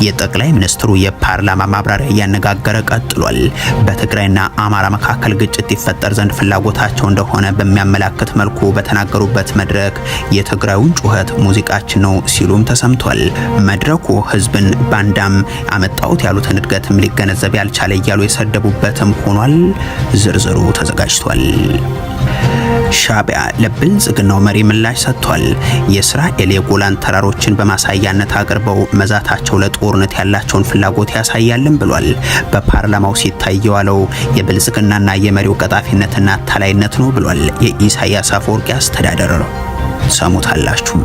የጠቅላይ ሚኒስትሩ የፓርላማ ማብራሪያ እያነጋገረ ቀጥሏል። በትግራይና አማራ መካከል ግጭት ይፈጠር ዘንድ ፍላጎታቸው እንደሆነ በሚያመላክት መልኩ በተናገሩበት መድረክ የትግራዩን ጩኸት ሙዚቃችን ነው ሲሉም ተሰምቷል። መድረኩ ህዝብን ባንዳም አመጣሁት ያሉትን እድገትም ሊገነዘብ ያልቻለ እያሉ የሰደቡበትም ሆኗል። ዝርዝሩ ተዘጋጅቷል። ሻዕቢያ ለብልጽግናው መሪ ምላሽ ሰጥቷል። የእስራኤል የጎላን ተራሮችን በማሳያነት አቅርበው መዛታቸው ለጦርነት ያላቸውን ፍላጎት ያሳያልን ብሏል። በፓርላማው ሲታይ የዋለው የብልጽግናና የመሪው ቀጣፊነትና አታላይነት ነው ብሏል። የኢሳያስ አፈወርቂ አስተዳደር ሰሙታላችሁ።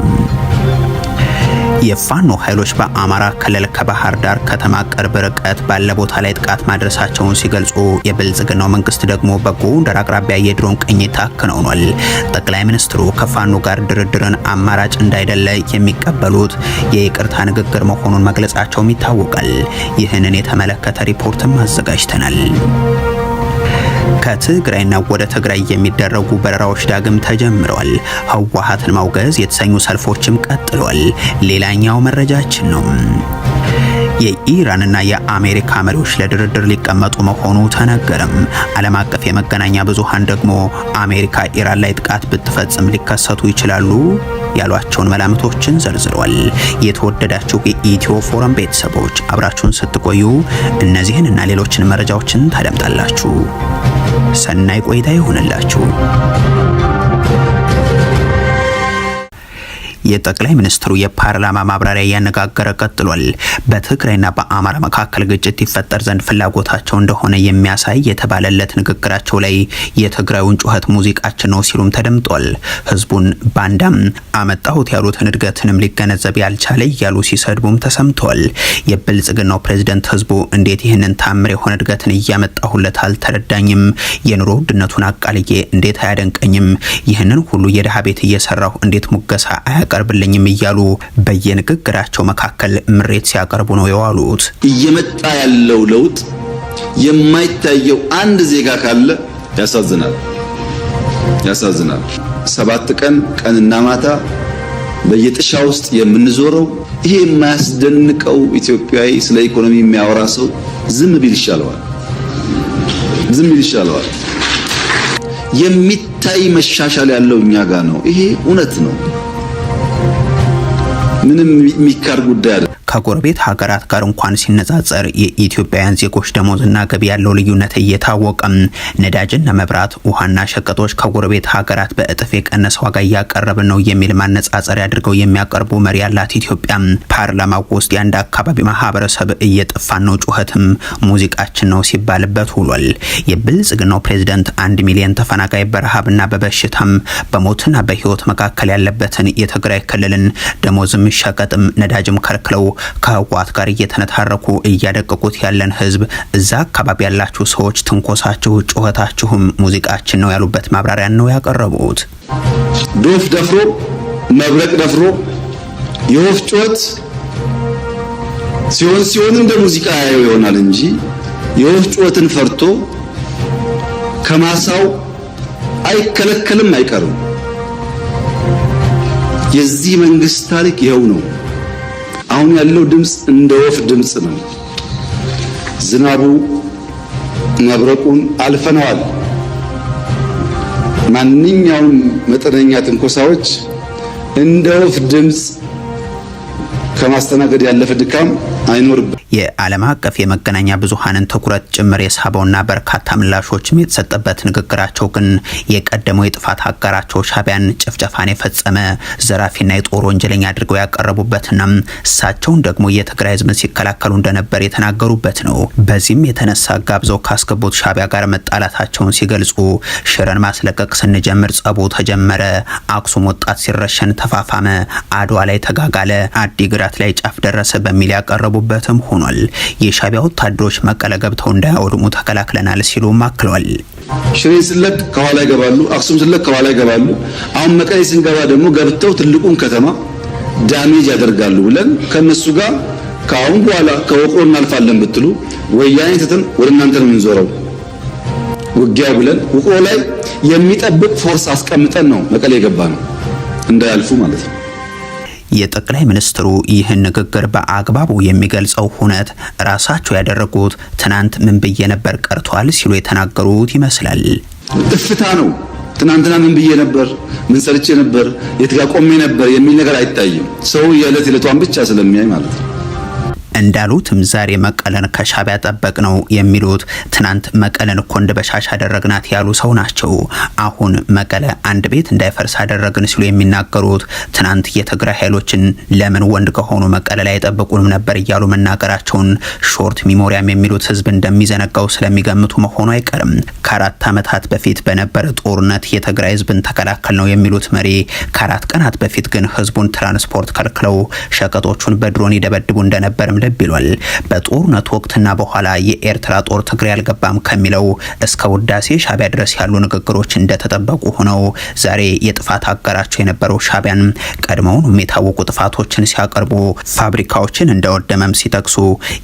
የፋኖ ኃይሎች በአማራ ክልል ከባህር ዳር ከተማ ቅርብ ርቀት ባለ ቦታ ላይ ጥቃት ማድረሳቸውን ሲገልጹ፣ የብልጽግናው መንግስት ደግሞ በጎንደር አቅራቢያ የድሮን ቅኝት አከናውኗል። ጠቅላይ ሚኒስትሩ ከፋኖ ጋር ድርድርን አማራጭ እንዳይደለ የሚቀበሉት የይቅርታ ንግግር መሆኑን መግለጻቸውም ይታወቃል። ይህንን የተመለከተ ሪፖርትም አዘጋጅተናል። ከትግራይና ወደ ትግራይ የሚደረጉ በረራዎች ዳግም ተጀምረዋል። ህወሓትን ማውገዝ የተሰኙ ሰልፎችም ቀጥለዋል። ሌላኛው መረጃችን ነው። የኢራንና የአሜሪካ መሪዎች ለድርድር ሊቀመጡ መሆኑ ተነገረም። ዓለም አቀፍ የመገናኛ ብዙሃን ደግሞ አሜሪካ ኢራን ላይ ጥቃት ብትፈጽም ሊከሰቱ ይችላሉ ያሏቸውን መላምቶችን ዘርዝረዋል። የተወደዳችሁ የኢትዮ ፎረም ቤተሰቦች፣ አብራችሁን ስትቆዩ እነዚህን እና ሌሎችን መረጃዎችን ታደምጣላችሁ። ሰናይ ቆይታ ይሆንላችሁ። የጠቅላይ ሚኒስትሩ የፓርላማ ማብራሪያ እያነጋገረ ቀጥሏል። በትግራይና በአማራ መካከል ግጭት ይፈጠር ዘንድ ፍላጎታቸው እንደሆነ የሚያሳይ የተባለለት ንግግራቸው ላይ የትግራዩን ጩኸት ሙዚቃችን ነው ሲሉም ተደምጧል። ህዝቡን ባንዳም፣ አመጣሁት ያሉትን እድገትንም ሊገነዘብ ያልቻለ እያሉ ሲሰድቡም ተሰምቷል። የብልጽግናው ፕሬዝደንት ህዝቡ እንዴት ይህንን ታምር የሆነ እድገትን እያመጣሁለት አልተረዳኝም፣ የኑሮ ውድነቱን አቃልዬ እንዴት አያደንቀኝም፣ ይህንን ሁሉ የድሃ ቤት እየሰራሁ እንዴት ሙገሳ አያቀርብልኝም እያሉ በየንግግራቸው መካከል ምሬት ሲያቀርቡ ነው የዋሉት። እየመጣ ያለው ለውጥ የማይታየው አንድ ዜጋ ካለ ያሳዝናል፣ ያሳዝናል። 7 ቀን ቀንና ማታ በየጥሻ ውስጥ የምንዞረው ይሄ የማያስደንቀው ኢትዮጵያዊ ስለ ኢኮኖሚ የሚያወራ ሰው ዝም ቢል ይሻለዋል፣ ዝም ቢል ይሻለዋል። የሚታይ መሻሻል ያለው እኛ ጋር ነው። ይሄ እውነት ነው። ምንም የሚካድ ጉዳይ አይደለም። ከጎረቤት ሀገራት ጋር እንኳን ሲነጻጸር የኢትዮጵያውያን ዜጎች ደሞዝና ገቢ ያለው ልዩነት እየታወቀም፣ ነዳጅና መብራት፣ ውሃና ሸቀጦች ከጎረቤት ሀገራት በእጥፍ የቀነሰ ዋጋ እያቀረብን ነው የሚል ማነጻጸሪያ አድርገው የሚያቀርቡ መሪ ያላት ኢትዮጵያ ፓርላማ ውስጥ የአንድ አካባቢ ማህበረሰብ እየጠፋን ነው ጩኸትም ሙዚቃችን ነው ሲባልበት ውሏል። የብልጽግናው ፕሬዝደንት 1 ሚሊዮን ተፈናቃይ በረሃብና በበሽታም በሞትና በህይወት መካከል ያለበትን የትግራይ ክልልን ደሞዝም ሸቀጥም ነዳጅም ከልክለው ከህወሓት ጋር እየተነታረኩ እያደቀቁት ያለን ህዝብ እዛ አካባቢ ያላችሁ ሰዎች ትንኮሳችሁ፣ ጩኸታችሁም ሙዚቃችን ነው ያሉበት ማብራሪያ ነው ያቀረቡት። ዶፍ ደፍሮ፣ መብረቅ ደፍሮ የወፍ ጩኸት ሲሆን ሲሆን እንደ ሙዚቃ ያየው ይሆናል እንጂ የወፍ ጩኸትን ፈርቶ ከማሳው አይከለከልም፣ አይቀርም። የዚህ መንግስት ታሪክ ይኸው ነው። አሁን ያለው ድምፅ እንደ ወፍ ድምፅ ነው። ዝናቡ መብረቁን አልፈነዋል። ማንኛውም መጠነኛ ትንኮሳዎች እንደ ወፍ ድምፅ ከማስተናገድ ያለፈ ድካም አይኖርብን። የዓለም አቀፍ የመገናኛ ብዙሃንን ትኩረት ጭምር የሳበውና በርካታ ምላሾችም የተሰጠበት ንግግራቸው ግን የቀደመው የጥፋት አጋራቸው ሻዕቢያን ጭፍጨፋን የፈጸመ ዘራፊና የጦር ወንጀለኛ አድርገው ያቀረቡበትና እሳቸውን ደግሞ የትግራይ ሕዝብን ሲከላከሉ እንደነበር የተናገሩበት ነው። በዚህም የተነሳ ጋብዘው ካስገቡት ሻዕቢያ ጋር መጣላታቸውን ሲገልጹ፣ ሽረን ማስለቀቅ ስንጀምር ጸቡ ተጀመረ፣ አክሱም ወጣት ሲረሸን ተፋፋመ፣ አድዋ ላይ ተጋጋለ፣ አዲግራት ላይ ጫፍ ደረሰ በሚል ያቀረቡበትም ሆኗል። የሻዕቢያ ወታደሮች መቀለ ገብተው እንዳያወድሙ ተከላክለናል ሲሉም አክለዋል። ሽሬን ስለቅ ከኋላ ይገባሉ፣ አክሱም ስለቅ ከኋላ ይገባሉ። አሁን መቀሌ ስንገባ ደግሞ ገብተው ትልቁን ከተማ damage ያደርጋሉ ብለን ከነሱ ጋር ከአሁን በኋላ ከውቅሮ እናልፋለን ብትሉ ወያኔ ትተን ወደ እናንተ ነው የምንዞረው ውጊያው ብለን ውቅሮ ላይ የሚጠብቅ force አስቀምጠን ነው መቀሌ የገባ ነው እንዳያልፉ ማለት ነው። የጠቅላይ ሚኒስትሩ ይህን ንግግር በአግባቡ የሚገልጸው ሁነት ራሳቸው ያደረጉት ትናንት ምን ብዬ ነበር ቀርቷል ሲሉ የተናገሩት ይመስላል። እፍታ ነው። ትናንትና ምን ብዬ ነበር፣ ምን ሰርቼ ነበር፣ የት ጋር ቆሜ ነበር የሚል ነገር አይታይም። ሰው የዕለት ዕለቷን ብቻ ስለሚያይ ማለት ነው። እንዳሉትም ዛሬ መቀለን ከሻቢያ ጠበቅ ነው የሚሉት ትናንት መቀለን እኮ እንደ በሻሽ አደረግናት ያሉ ሰው ናቸው። አሁን መቀለ አንድ ቤት እንዳይፈርስ አደረግን ሲሉ የሚናገሩት ትናንት የትግራይ ኃይሎችን ለምን ወንድ ከሆኑ መቀለ ላይ አይጠብቁንም ነበር እያሉ መናገራቸውን short memory ያም የሚሉት ህዝብ እንደሚዘነጋው ስለሚገምቱ መሆኑ አይቀርም። ከ4 ዓመታት በፊት በነበረ ጦርነት የትግራይ ህዝብን ተከላከል ነው የሚሉት መሪ ከ4 ቀናት በፊት ግን ህዝቡን ትራንስፖርት ከልክለው ሸቀጦቹን በድሮን ይደበድቡ እንደነበርም ልብ ይሏል። በጦርነቱ ወቅትና በኋላ የኤርትራ ጦር ትግራይ አልገባም ከሚለው እስከ ውዳሴ ሻቢያ ድረስ ያሉ ንግግሮች እንደተጠበቁ ሆነው ዛሬ የጥፋት አጋራቸው የነበረው ሻቢያን ቀድሞውንም የታወቁ ጥፋቶችን ሲያቀርቡ ፋብሪካዎችን እንደወደመም ሲጠቅሱ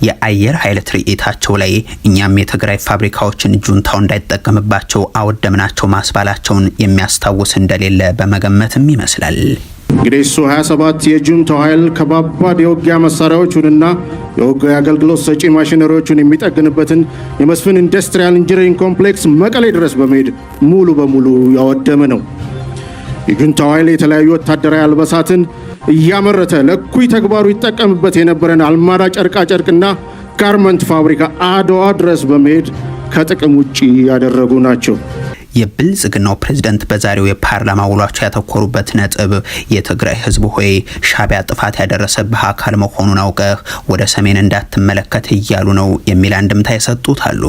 የአየር ኃይል ትርኢታቸው ላይ እኛም የትግራይ ፋብሪካዎችን ጁንታው እንዳይጠቀምባቸው አወደምናቸው ማስባላቸውን የሚያስታውስ እንደሌለ በመገመትም ይመስላል። እንግዲህ ሱ 27 የጁንታው ኃይል ከባባድ የውጊያ መሳሪያዎቹንና የውጊያ አገልግሎት ሰጪ ማሽነሪዎቹን የሚጠግንበትን የመስፍን Industrial Engineering Complex መቀሌ ድረስ በመሄድ ሙሉ በሙሉ ያወደመ ነው። የጁንታው ኃይል የተለያዩ ወታደራዊ አልባሳትን እያመረተ ለእኩይ ተግባሩ ይጠቀምበት የነበረን አልማዳ ጨርቃጨርቅና ጋርመንት ፋብሪካ አድዋ ድረስ በመሄድ ከጥቅም ውጪ ያደረጉ ናቸው። የብልጽግናው ፕሬዝደንት በዛሬው የፓርላማ ውሏቸው ያተኮሩበት ነጥብ የትግራይ ህዝብ ሆይ ሻቢያ ጥፋት ያደረሰብህ አካል መሆኑን አውቀህ ወደ ሰሜን እንዳትመለከት እያሉ ነው የሚል አንድምታ የሰጡት አሉ።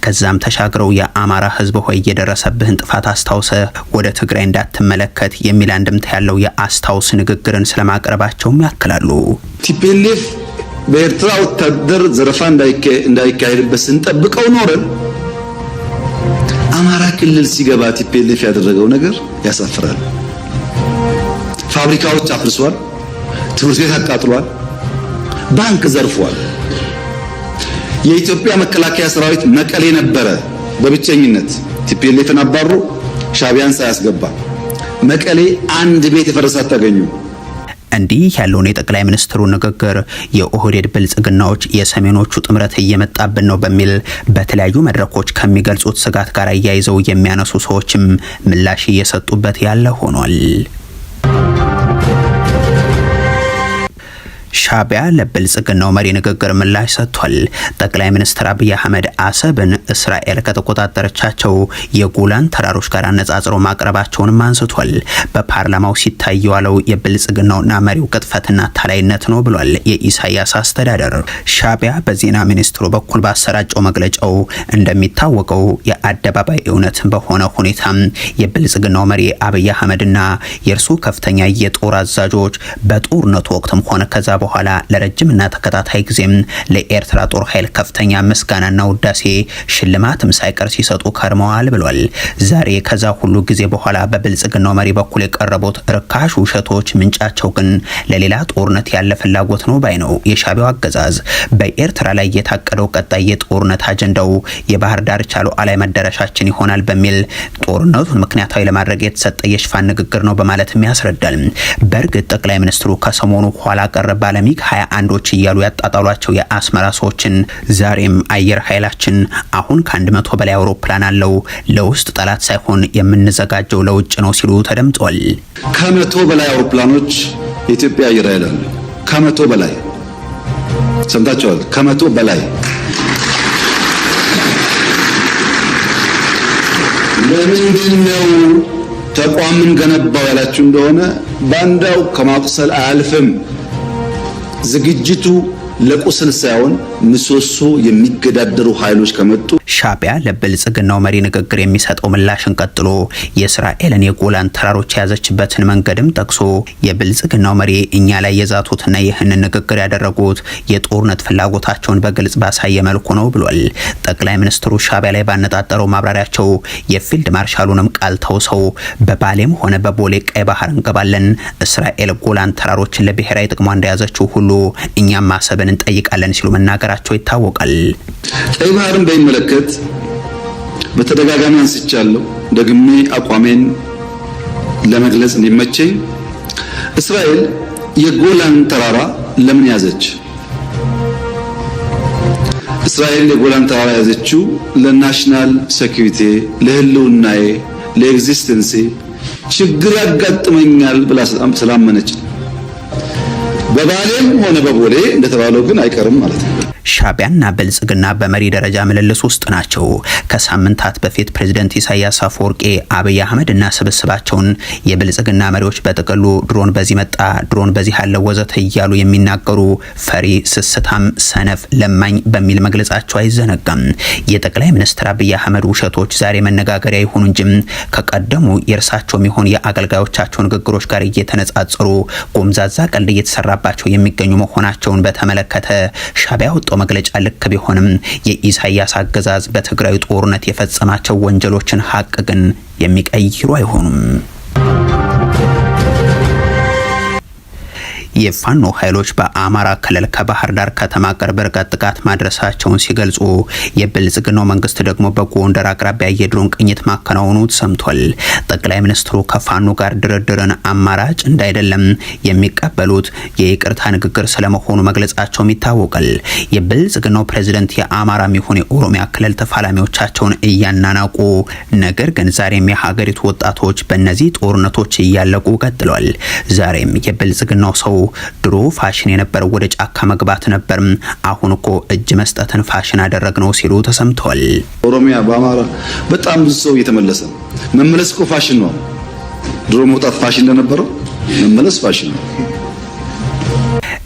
ከዛም ተሻግረው የአማራ ህዝብ ሆይ የደረሰብህን ጥፋት አስታውሰህ ወደ ትግራይ እንዳትመለከት የሚል አንድምታ ያለው የአስታውስ ንግግርን ስለማቅረባቸውም ያክላሉ። TPLF በኤርትራ ወታደር ዘረፋ እንዳይካሄድበት ስንጠብቀው ኖረን አማራ ክልል ሲገባ TPLF ያደረገው ነገር ያሳፍራል። ፋብሪካዎች አፍርሷል፣ ትምህርት ቤት አቃጥሏል፣ ባንክ ዘርፏል። የኢትዮጵያ መከላከያ ሰራዊት መቀሌ ነበረ በብቸኝነት TPLF ን አባሮ ሻቢያን ሳያስገባ መቀሌ አንድ ቤት የፈረሰ አታገኙ። እንዲህ ያለውን የጠቅላይ ሚኒስትሩ ንግግር የኦህዴድ ብልጽግናዎች የሰሜኖቹ ጥምረት እየመጣብን ነው በሚል በተለያዩ መድረኮች ከሚገልጹት ስጋት ጋር አያይዘው የሚያነሱ ሰዎችም ምላሽ እየሰጡበት ያለ ሆኗል። ሻቢያ ለብልጽግናው መሪ ንግግር ምላሽ ሰጥቷል። ጠቅላይ ሚኒስትር አብይ አህመድ አሰብን እስራኤል ከተቆጣጠረቻቸው የጎላን ተራሮች ጋር አነጻጽሮ ማቅረባቸውንም አንስቷል። በፓርላማው ሲታይ የዋለው የብልጽግናውና መሪው ቅጥፈትና ታላይነት ነው ብሏል የኢሳያስ አስተዳደር። ሻቢያ በዜና ሚኒስትሩ በኩል ባሰራጨው መግለጫው እንደሚታወቀው የአደባባይ እውነት በሆነ ሁኔታ የብልጽግናው መሪ አብይ አህመድና የእርሱ ከፍተኛ የጦር አዛዦች በጦርነቱ ወቅትም ሆነ ከዛ በኋላ ለረጅምና ተከታታይ ጊዜም ለኤርትራ ጦር ኃይል ከፍተኛ ምስጋናና ውዳሴ ሽልማትም ሳይቀር ሲሰጡ ከርመዋል ብሏል። ዛሬ ከዛ ሁሉ ጊዜ በኋላ በብልጽግናው መሪ በኩል የቀረቡት ርካሽ ውሸቶች ምንጫቸው ግን ለሌላ ጦርነት ያለ ፍላጎት ነው ባይ ነው የሻቢያው አገዛዝ። በኤርትራ ላይ የታቀደው ቀጣይ የጦርነት አጀንዳው የባህር ዳርቻ ሉዓላዊ መዳረሻችን ይሆናል በሚል ጦርነቱን ምክንያታዊ ለማድረግ የተሰጠ የሽፋን ንግግር ነው በማለትም ያስረዳል። በእርግጥ ጠቅላይ ሚኒስትሩ ከሰሞኑ ኋላ ቀር ባለሚግ 21ዎች እያሉ ያጣጣሏቸው የአስመራ ሰዎችን ዛሬም አየር ኃይላችን አሁን ከ100 በላይ አውሮፕላን አለው፣ ለውስጥ ጠላት ሳይሆን የምንዘጋጀው ለውጭ ነው ሲሉ ተደምጧል። ከ100 በላይ አውሮፕላኖች የኢትዮጵያ አየር ኃይል አለው። ከ100 በላይ ሰምታችኋል። ከ100 በላይ ለምንድን ነው ተቋምን ገነባው ያላችሁ እንደሆነ ባንዳው ከማቁሰል አያልፍም። ዝግጅቱ ለቁስል ሳይሆን ምሰሶ የሚገዳደሩ ኃይሎች ከመጡ ሻቢያ ለብልጽግናው መሪ ንግግር የሚሰጠው ምላሽን ቀጥሎ የእስራኤልን የጎላን ተራሮች የያዘችበትን መንገድም ጠቅሶ የብልጽግናው መሪ እኛ ላይ የዛቱትና ይህንን ንግግር ያደረጉት የጦርነት ፍላጎታቸውን በግልጽ ባሳየ መልኩ ነው ብሏል። ጠቅላይ ሚኒስትሩ ሻቢያ ላይ ባነጣጠረው ማብራሪያቸው የፊልድ ማርሻሉንም ቃል ተውሰው በባሌም ሆነ በቦሌ ቀይ ባህር እንገባለን፣ እስራኤል ጎላን ተራሮችን ለብሔራዊ ጥቅሟ እንደያዘችው ሁሉ እኛም ማሰብን እንጠይቃለን ሲሉ መናገራቸው ይታወቃል። ቀይ ባህርን በሚመለከት በተደጋጋሚ አንስቻለሁ። ደግሜ አቋሜን ለመግለጽ እንዲመቸኝ እስራኤል የጎላን ተራራ ለምን ያዘች? እስራኤል የጎላን ተራራ ያዘችው ለ national security፣ ለህልውናዬ፣ ለ existence ኤ ችግር ያጋጥመኛል ብላ ስላመነች በባሌም ሆነ በቦሌ እንደተባለው ግን አይቀርም ማለት ነው። ሻዕቢያና ብልጽግና በመሪ ደረጃ ምልልስ ውስጥ ናቸው። ከሳምንታት በፊት ፕሬዝደንት ኢሳያስ አፈወርቂ አብይ አህመድ እና ስብስባቸውን የብልጽግና መሪዎች በጥቅሉ ድሮን በዚህ መጣ፣ ድሮን በዚህ አለ ወዘተ እያሉ የሚናገሩ ፈሪ፣ ስስታም፣ ሰነፍ፣ ለማኝ በሚል መግለጻቸው አይዘነጋም። የጠቅላይ ሚኒስትር አብይ አህመድ ውሸቶች ዛሬ መነጋገሪያ ይሁኑ እንጂ ከቀደሙ የእርሳቸውም ይሁን የአገልጋዮቻቸው ንግግሮች ጋር እየተነጻጸሩ ጎምዛዛ ቀልድ እየተሰራባቸው የሚገኙ መሆናቸውን በተመለከተ ሻዕቢያ ያወጣው መግለጫ ልክ ቢሆንም የኢሳያስ አገዛዝ በትግራይ ጦርነት የፈጸማቸው ወንጀሎችን ሀቅ ግን የሚቀይሩ አይሆኑም። የፋኖ ኃይሎች በአማራ ክልል ከባህር ዳር ከተማ ቅርብ ርቀት ጥቃት ማድረሳቸውን ሲገልጹ የብልጽግናው መንግስት ደግሞ በጎንደር አቅራቢያ የድሮን ቅኝት ማከናወኑ ተሰምቷል። ጠቅላይ ሚኒስትሩ ከፋኖ ጋር ድርድርን አማራጭ እንዳይደለም የሚቀበሉት የይቅርታ ንግግር ስለመሆኑ መግለጻቸውም ይታወቃል። የብልጽግናው ፕሬዝደንት የአማራም ይሁን የኦሮሚያ ክልል ተፋላሚዎቻቸውን እያናናቁ፣ ነገር ግን ዛሬም የሀገሪቱ ወጣቶች በእነዚህ ጦርነቶች እያለቁ ቀጥለዋል። ዛሬም የብልጽግናው ሰው ድሮ ፋሽን የነበረው ወደ ጫካ መግባት ነበር፣ አሁን እኮ እጅ መስጠትን ፋሽን አደረግነው ሲሉ ተሰምተዋል። ኦሮሚያ በአማራ በጣም ብዙ ሰው እየተመለሰ ነው። መመለስ እኮ ፋሽን ነው። ድሮ መውጣት ፋሽን እንደነበረው መመለስ ፋሽን ነው።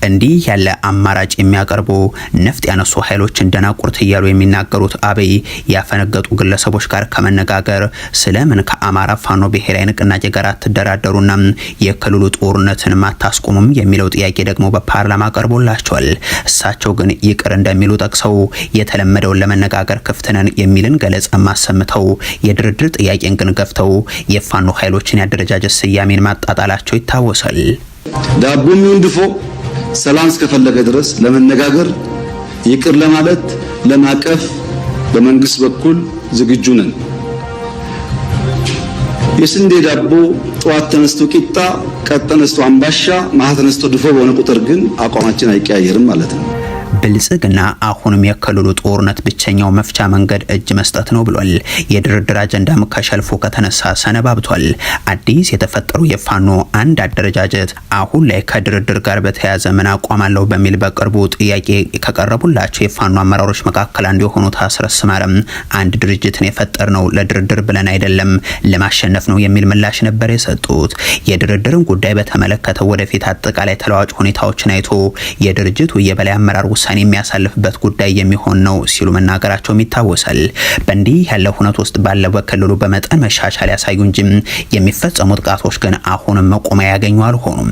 እንዲህ ያለ አማራጭ የሚያቀርቡ ነፍጥ ያነሱ ኃይሎችን ደናቁርት እያሉ የሚናገሩት አብይ ያፈነገጡ ግለሰቦች ጋር ከመነጋገር ስለምን ከአማራ ፋኖ ብሔራዊ ንቅናቄ ጋር አትደራደሩና የክልሉ ጦርነትን ማታስቆሙም የሚለው ጥያቄ ደግሞ በፓርላማ ቀርቦላቸዋል። እሳቸው ግን ይቅር እንደሚሉ ጠቅሰው የተለመደውን ለመነጋገር ክፍት ነን የሚልን ገለጻ ማሰምተው የድርድር ጥያቄን ግን ገፍተው የፋኖ ኃይሎችን ያደረጃጀት ስያሜን ማጣጣላቸው ይታወሳል። ዳቦ የሚሆን ድፎ ሰላም እስከፈለገ ድረስ ለመነጋገር፣ ይቅር ለማለት፣ ለማቀፍ በመንግስት በኩል ዝግጁ ነን። የስንዴ ዳቦ ጠዋት ተነስቶ ቂጣ፣ ቀጥ ተነስቶ አምባሻ፣ ማታ ተነስቶ ድፎ በሆነ ቁጥር ግን አቋማችን አይቀያየርም ማለት ነው። ብልጽግና አሁንም የክልሉ ጦርነት ብቸኛው መፍቻ መንገድ እጅ መስጠት ነው ብሏል። የድርድር አጀንዳም ከሸልፎ ከተነሳ ሰነባብቷል። አዲስ የተፈጠሩ የፋኖ አንድ አደረጃጀት አሁን ላይ ከድርድር ጋር በተያያዘ ምን አቋም አለው በሚል በቅርቡ ጥያቄ ከቀረቡላቸው የፋኖ አመራሮች መካከል አንዱ የሆኑት አስረስ ማረም አንድ ድርጅትን የፈጠር ነው ለድርድር ብለን አይደለም ለማሸነፍ ነው የሚል ምላሽ ነበር የሰጡት። የድርድርን ጉዳይ በተመለከተ ወደፊት አጠቃላይ ተለዋጭ ሁኔታዎችን አይቶ የድርጅቱ የበላይ አመራር ውሳኔ የሚያሳልፍበት ጉዳይ የሚሆን ነው ሲሉ መናገራቸውም ይታወሳል። በእንዲህ ያለ ሁነት ውስጥ ባለው በክልሉ በመጠን መሻሻል ያሳዩ እንጂ የሚፈጸሙ ጥቃቶች ግን አሁንም መቆሚያ ያገኙ አልሆኑም።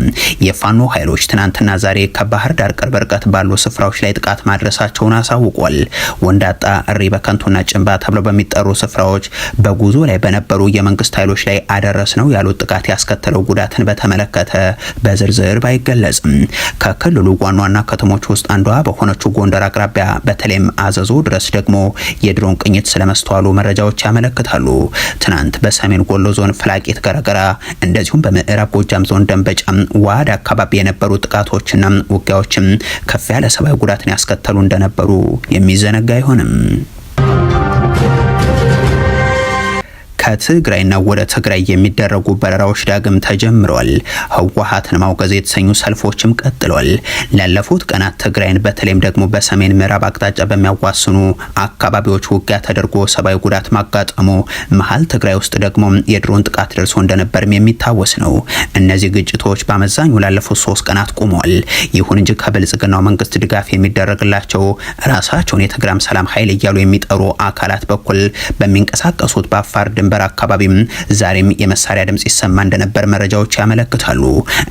የፋኖ ኃይሎች ትናንትና ዛሬ ከባህር ዳር ቅርብ ርቀት ባሉ ስፍራዎች ላይ ጥቃት ማድረሳቸውን አሳውቋል። ወንዳጣ፣ እሪ በከንቱና ጭንባ ተብለው በሚጠሩ ስፍራዎች በጉዞ ላይ በነበሩ የመንግስት ኃይሎች ላይ አደረስ ነው ያሉት ጥቃት ያስከተለው ጉዳትን በተመለከተ በዝርዝር ባይገለጽም ከክልሉ ዋና ዋና ከተሞች ውስጥ አንዷ በሆነችው ጎንደር አቅራቢያ በተለይም አዘዞ ድረስ ደግሞ የድሮን ቅኝት ስለመስተዋሉ መረጃዎች ያመለክታሉ። ትናንት በሰሜን ወሎ ዞን ፍላቄት ገረገራ፣ እንደዚሁም በምዕራብ ጎጃም ዞን ደንበጫ ዋድ አካባቢ የነበሩ ጥቃቶችና ውጊያዎችም ከፍ ያለ ሰብአዊ ጉዳትን ያስከተሉ እንደነበሩ የሚዘነጋ አይሆንም። ከትግራይና ወደ ትግራይ የሚደረጉ በረራዎች ዳግም ተጀምረዋል። ህወሓትን ማውገዝ የተሰኙ ሰልፎችም ቀጥለዋል። ላለፉት ቀናት ትግራይን በተለይም ደግሞ በሰሜን ምዕራብ አቅጣጫ በሚያዋስኑ አካባቢዎች ውጊያ ተደርጎ ሰብአዊ ጉዳት ማጋጠሙ፣ መሀል ትግራይ ውስጥ ደግሞ የድሮን ጥቃት ደርሶ እንደነበርም የሚታወስ ነው። እነዚህ ግጭቶች በአመዛኙ ላለፉት 3 ቀናት ቆመዋል። ይሁን እንጂ ከብልጽግናው መንግስት ድጋፍ የሚደረግላቸው ራሳቸውን የትግራይ ሰላም ኃይል እያሉ የሚጠሩ አካላት በኩል በሚንቀሳቀሱት በአፋር ድንበር አካባቢም ዛሬም የመሳሪያ ድምጽ ይሰማ እንደነበር መረጃዎች ያመለክታሉ።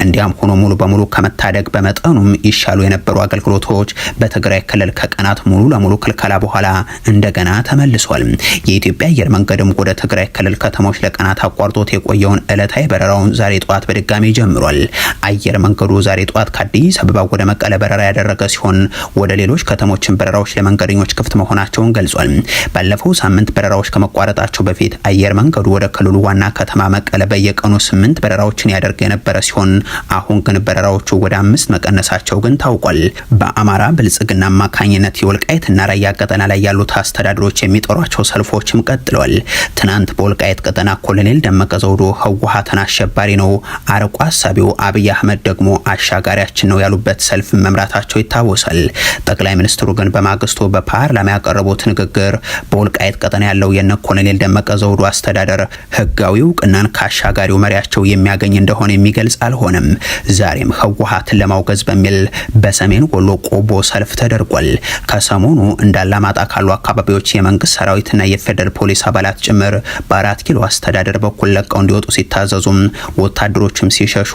እንዲያም ሆኖ ሙሉ በሙሉ ከመታደግ በመጠኑም ይሻሉ የነበሩ አገልግሎቶች በትግራይ ክልል ከቀናት ሙሉ ለሙሉ ክልከላ በኋላ እንደገና ተመልሷል። የኢትዮጵያ አየር መንገድም ወደ ትግራይ ክልል ከተሞች ለቀናት አቋርጦት የቆየውን ዕለታዊ በረራውን ዛሬ ጠዋት በድጋሚ ጀምሯል። አየር መንገዱ ዛሬ ጠዋት ከአዲስ አበባ ወደ መቀለ በረራ ያደረገ ሲሆን ወደ ሌሎች ከተሞችን በረራዎች ለመንገደኞች ክፍት መሆናቸውን ገልጿል። ባለፈው ሳምንት በረራዎች ከመቋረጣቸው በፊት አየር መንገዱ ወደ ክልሉ ዋና ከተማ መቀለ በየቀኑ 8 በረራዎችን ያደርግ የነበረ ሲሆን አሁን ግን በረራዎቹ ወደ 5 መቀነሳቸው ግን ታውቋል። በአማራ ብልጽግና አማካኝነት የወልቃይትና ራያ ቀጠና ላይ ያሉት አስተዳደሮች የሚጠሯቸው ሰልፎችም ቀጥለዋል። ትናንት በወልቃይት ቀጠና ኮሎኔል ደመቀ ዘውዱ ህወሓትን አሸባሪ ነው፣ አርቆ አሳቢው አብይ አህመድ ደግሞ አሻጋሪያችን ነው ያሉበት ሰልፍ መምራታቸው ይታወሳል። ጠቅላይ ሚኒስትሩ ግን በማግስቱ በፓርላማ ያቀረቡት ንግግር በወልቃይት ቀጠና ያለው የነ ኮሎኔል ደመቀ ዘውዱ አስተዳደር ህጋዊ እውቅናን ካሻጋሪው መሪያቸው የሚያገኝ እንደሆነ የሚገልጽ አልሆነም። ዛሬም ህወሓትን ለማውገዝ በሚል በሰሜን ወሎ ቆቦ ሰልፍ ተደርጓል። ከሰሞኑ እንዳላማጣ ካሉ አካባቢዎች የመንግስት ሰራዊትና የፌደራል ፖሊስ አባላት ጭምር በ4 ኪሎ አስተዳደር በኩል ለቀው እንዲወጡ ሲታዘዙም ወታደሮችም ሲሸሹ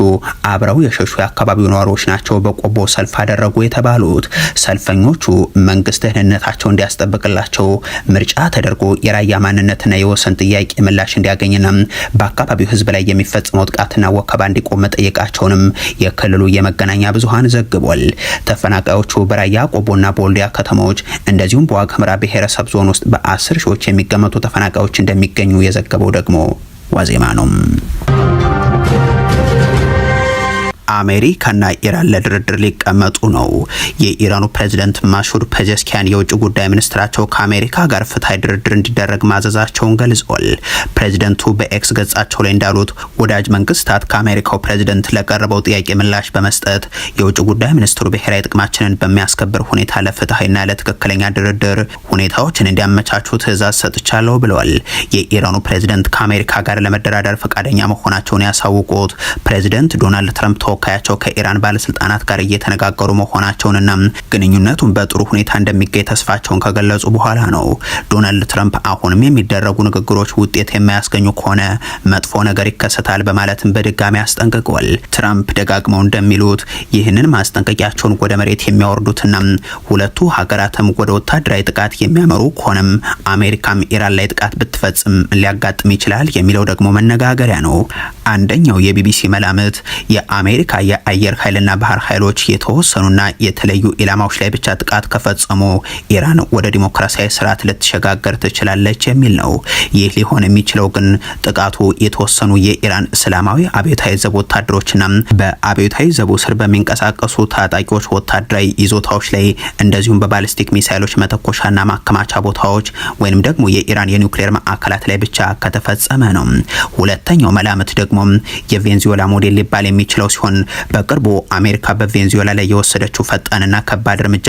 አብረው የሸሹ የአካባቢው ነዋሪዎች ናቸው በቆቦ ሰልፍ አደረጉ የተባሉት። ሰልፈኞቹ መንግስት ደህንነታቸው እንዲያስጠብቅላቸው ምርጫ ተደርጎ የራያ ማንነትና የወሰን ጥያቄ ምላሽ እንዲያገኝና በአካባቢው ህዝብ ላይ የሚፈጽመው ጥቃትና ወከባ እንዲቆም መጠየቃቸውንም የክልሉ የመገናኛ ብዙሃን ዘግቧል። ተፈናቃዮቹ በራያ ቆቦና በወልዲያ ከተሞች እንደዚሁም በዋግ ኽምራ ብሔረሰብ ዞን ውስጥ በ10 ሺዎች የሚገመቱ ተፈናቃዮች እንደሚገኙ የዘገበው ደግሞ ዋዜማ ነው። አሜሪካና ኢራን ለድርድር ሊቀመጡ ነው። የኢራኑ ፕሬዝደንት ማሱድ ፔዜሽኪያን የውጭ ጉዳይ ሚኒስትራቸው ከአሜሪካ ጋር ፍትሃዊ ድርድር እንዲደረግ ማዘዛቸውን ገልጸዋል። ፕሬዝደንቱ በኤክስ ገጻቸው ላይ እንዳሉት ወዳጅ መንግስታት ከአሜሪካው ፕሬዝደንት ለቀረበው ጥያቄ ምላሽ በመስጠት የውጭ ጉዳይ ሚኒስትሩ ብሔራዊ ጥቅማችንን በሚያስከብር ሁኔታ ለፍትሃዊና ለትክክለኛ ድርድር ሁኔታዎችን እንዲያመቻቹ ትዕዛዝ ሰጥቻለሁ ብለዋል። የኢራኑ ፕሬዝደንት ከአሜሪካ ጋር ለመደራደር ፈቃደኛ መሆናቸውን ያሳውቁት ፕሬዝደንት ዶናልድ ትራምፕ ተወካያቸው ከኢራን ባለስልጣናት ጋር እየተነጋገሩ መሆናቸውንና ግንኙነቱን በጥሩ ሁኔታ እንደሚገኝ ተስፋቸውን ከገለጹ በኋላ ነው። ዶናልድ ትራምፕ አሁንም የሚደረጉ ንግግሮች ውጤት የማያስገኙ ከሆነ መጥፎ ነገር ይከሰታል በማለትም በድጋሚ አስጠንቅቀዋል። ትራምፕ ደጋግመው እንደሚሉት ይህንን ማስጠንቀቂያቸውን ወደ መሬት የሚያወርዱትና ሁለቱ ሀገራትም ወደ ወታደራዊ ጥቃት የሚያመሩ ከሆነም አሜሪካም ኢራን ላይ ጥቃት ብትፈጽም ሊያጋጥም ይችላል የሚለው ደግሞ መነጋገሪያ ነው። አንደኛው የቢቢሲ መላምት የአሜሪካ የአየር ኃይልና ባህር ኃይሎች የተወሰኑና የተለዩ ኢላማዎች ላይ ብቻ ጥቃት ከፈጸሙ ኢራን ወደ ዲሞክራሲያዊ ስርዓት ልትሸጋገር ትችላለች የሚል ነው። ይህ ሊሆን የሚችለው ግን ጥቃቱ የተወሰኑ የኢራን እስላማዊ አብዮታዊ ዘብ ወታደሮችና በአብዮታዊ ዘቡ ስር በሚንቀሳቀሱ ታጣቂዎች ወታደራዊ ይዞታዎች ላይ እንደዚሁም በባሊስቲክ ሚሳይሎች መተኮሻና ማከማቻ ቦታዎች ወይንም ደግሞ የኢራን የኒውክሌር ማዕከላት ላይ ብቻ ከተፈጸመ ነው። ሁለተኛው መላምት ደግሞ የቬንዙዌላ ሞዴል ሊባል የሚችለው ሲሆን በቅርቡ አሜሪካ በቬንዙዌላ ላይ የወሰደችው ፈጣንና ከባድ እርምጃ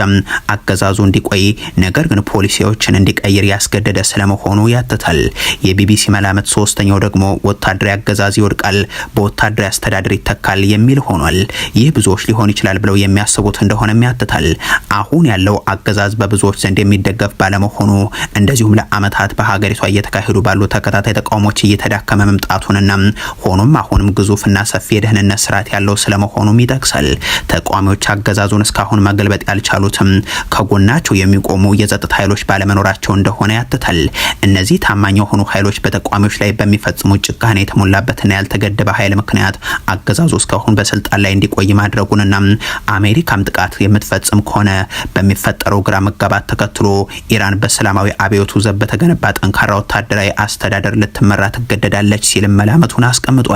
አገዛዙ እንዲቆይ ነገር ግን ፖሊሲዎችን እንዲቀይር ያስገደደ ስለመሆኑ ያትታል። የቢቢሲ መላምት ሶስተኛው ደግሞ ወታደራዊ አገዛዝ ይወድቃል፣ በወታደራዊ አስተዳደር ይተካል የሚል ሆኗል። ይህ ብዙዎች ሊሆን ይችላል ብለው የሚያስቡት እንደሆነም ያትታል። አሁን ያለው አገዛዝ በብዙዎች ዘንድ የሚደገፍ ባለመሆኑ እንደዚሁም ለአመታት በሀገሪቷ እየተካሄዱ ባሉ ተከታታይ ተቃውሞች እየተዳከመ መምጣቱንና ሆኖም አሁንም ግዙፍና ሰፊ የደህንነት ስርዓት ያለው ስለመሆኑም ይጠቅሳል። ተቃዋሚዎች አገዛዙን እስካሁን መገልበጥ ያልቻሉትም ከጎናቸው የሚቆሙ የጸጥታ ኃይሎች ባለመኖራቸው እንደሆነ ያትታል። እነዚህ ታማኝ የሆኑ ኃይሎች በተቃዋሚዎች ላይ በሚፈጽሙ ጭካኔ የተሞላበትና ያልተገደበ ኃይል ምክንያት አገዛዙ እስካሁን በስልጣን ላይ እንዲቆይ ማድረጉንና አሜሪካም ጥቃት የምትፈጽም ከሆነ በሚፈጠረው ግራ መጋባት ተከትሎ ኢራን በሰላማዊ አብዮቱ ዘብ በተገነባ ጠንካራ ወታደራዊ አስተዳደር ልትመራ ትገደዳለች ሲል መላመቱን አስቀምጧል።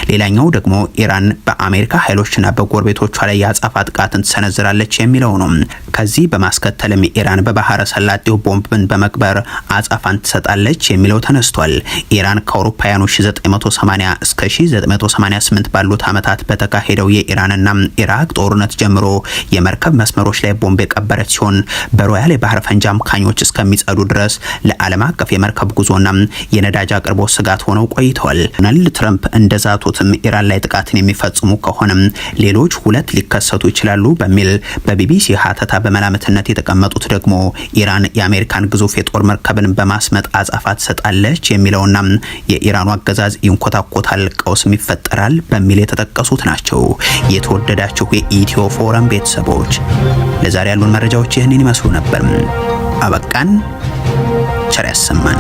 ሌላኛው ደግሞ ኢራን በአሜሪካ ኃይሎችና በጎረቤቶቿ ላይ የአጸፋ ጥቃትን ትሰነዝራለች የሚለው ነው። ከዚህ በማስከተልም ኢራን በባህረ ሰላጤው ቦምብን በመቅበር አጸፋን ትሰጣለች የሚለው ተነስቷል። ኢራን ከአውሮፓውያኑ 1980 እስከ 1988 ባሉት ዓመታት በተካሄደው የኢራንና ኢራቅ ጦርነት ጀምሮ የመርከብ መስመሮች ላይ ቦምብ የቀበረች ሲሆን በሮያል የባህር ፈንጂ አምካኞች እስከሚጸዱ ድረስ ለዓለም አቀፍ የመርከብ ጉዞና የነዳጅ አቅርቦት ስጋት ሆነው ቆይተዋል። ዶናልድ ትራምፕ እንደዛቱትም ኢራን ላይ ጥቃትን የሚፈጽሙ ከሆነም ሌሎች ሁለት ሊከሰቱ ይችላሉ በሚል በቢቢሲ ሀተታ በመላምትነት የተቀመጡት ደግሞ ኢራን የአሜሪካን ግዙፍ የጦር መርከብን በማስመጥ አጸፋ ትሰጣለች የሚለውና የኢራኑ አገዛዝ ይንኮታኮታል፣ ቀውስም ይፈጠራል በሚል የተጠቀሱት ናቸው። የተወደዳችሁ የኢትዮ ፎረም ቤተሰቦች ለዛሬ ያሉን መረጃዎች ይህንን ይመስሉ ነበር። አበቃን። ቸር ያሰማን።